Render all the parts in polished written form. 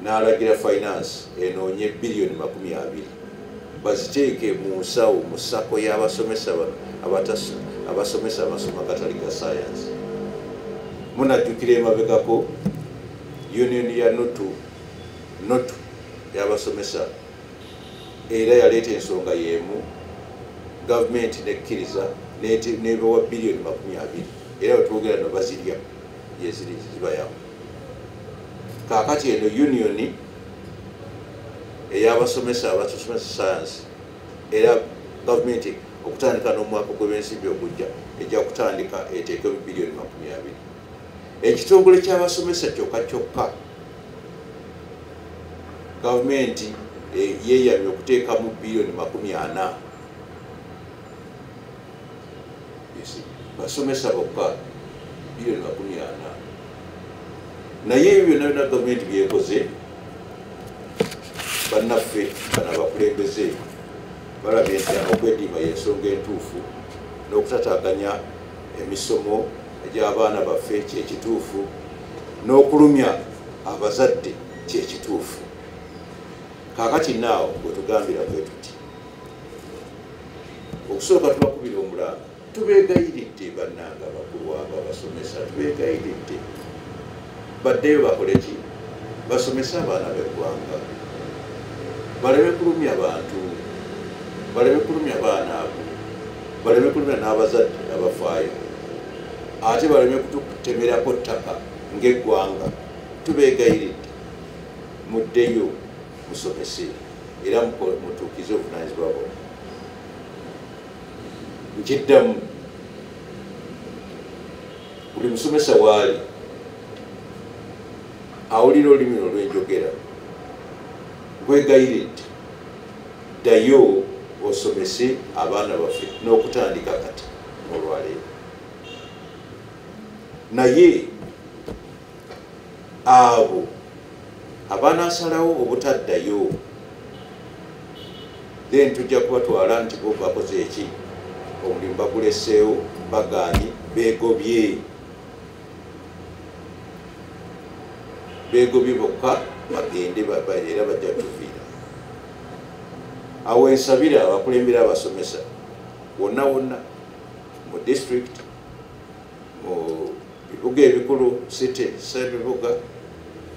N'alagira finance enoonye biliyoni 20 baziteeke mu nsawo mu SACCO y'abasomesa bano abasomesa abasoma gatali ga science. Munajjukira emabegako union ya NOTU y'abasomesa era yaleeta ensonga y'emu, gavumenti nekkiriza nebawa biliyoni 20 era wetwogera no bazirya yeziri zibayamu. Kaakati eno union ey'abasomesa abatusomesa science era gavumenti okutandika n'omwaka gw'ensimbi ogujja ejja kutandika eteekemu biliyoni 20. Ekitongole ky'abasomesa kyokka kyokka gavumenti yeeyamye okuteekamu biliyoni 40. Basomesa bokka biliyoni 40. Naye ebyo byonna byonna gavumenti byekoze, bannaffe bano abakulembeze balabye nti okwediima y'ensonga entuufu n'okutataaganya emisomo egy'abaana baffe kyekituufu n'okulumya abazadde kyekituufu. Kaakati naawo bwe tugambira bwe tuti, okusooka tubakubira omulanga, tubeegayiridde bannanga abakulu abo abasomesa, tubeegayiridde baddeyo bakole ki? Basomese abaana b'eggwanga, baleme kulumya bantu, baleme kulumya baana abo, baleme kulumya n'abazadde abafaayo, ate baleme kututemerako ttaka ng'eggwanga. Tubeegayiridde muddeyo musomese era mutuukize obuvunaanyizibwa bwabwe. Nkiddamu, buli musomesa waali awulira olulimi olw'enjogera, nkwegayiridde ddayo osomese abaana baffe n'okutandika kati n'olwaleero. Naye abo abanaasalawo obutaddayo, then tujja kubatwala nti bo bakoze eki, omulimu baguleseewo, bagaanyi, beegobye beegobye bokka bagende era bajja tuviira. Awo ensabira abakulembera abasomesa wonna wonna mu district, mu bibuga ebikulu city ssebibuga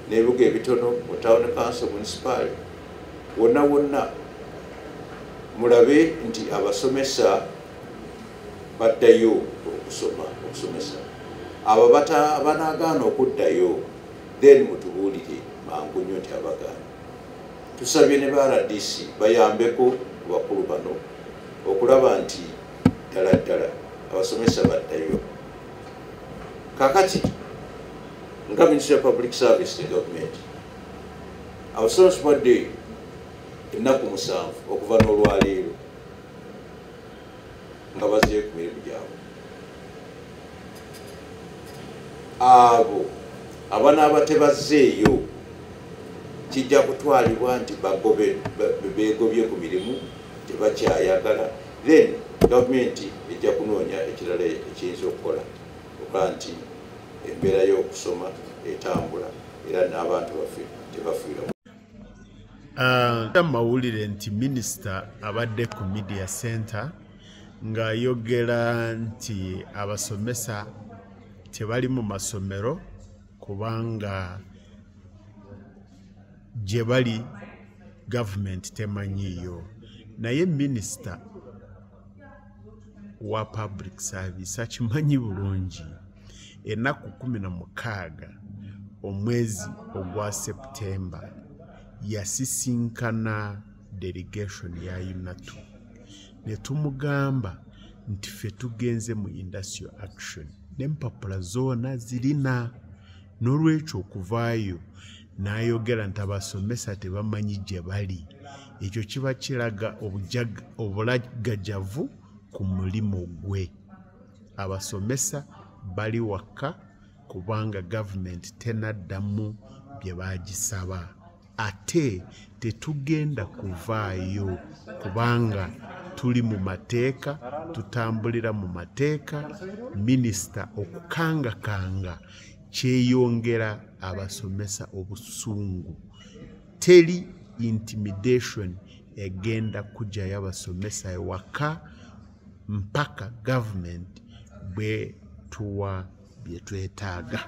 n'ebibuga ebitono, mu town council, municipal, wonna wonna mulabe nti abasomesa baddayo okusoma okusomesa. Abo abanaagaana okuddayo then mutubuulire mangu nnyo nti abagaana. Tusabye ne ba RDC bayambeko ku bakulu bano okulaba nti ddala ddala abasomesa baddayo. Kaakati nga Ministry of Public Service ne government, abasomesa baddeyo ennaku 7 okuva n'olwaleero nga bazzeeyo ku mirimu gyabwe. Abo abanaaba tebazzeeyo kijja kutwalibwa nti beegobye ku mirimu, tebakyayagala, then gavumenti ejja kunoonya ekirala ekiyinza okukola okulaba nti embeera y'okusoma etambula era n'abantu baffe tebafiira. Mawulire nti minisita abadde ku media center ng'ayogera nti abasomesa tebali mu masomero kubanga gye bali gavumenti temanyiiyo. Naye minisita wa public service akimanyi bulungi ennaku 16 omwezi ogwa September yasisinkana delegation ya UNATU ne tumugamba nti ffe tugenze mu industrial action n'empapula zoona zirina. N'olwekyo okuvaayo n'ayogera nti abasomesa tebamanyi gye bali, ekyo kiba kiraga obulagajjavu ku mulimu gwe. Abasomesa bali waka kubanga gavumenti tenaddamu bye bagisaba, ate tetugenda kuvaayo kubanga tuli mu mateeka, tutambulira mu mateeka. Minisita okukangakanga Kyeyongera abasomesa obusungu. Teri intimidation egenda kujjayo abasomesa ewaka mpaka government bwe tuwa bye twetaaga.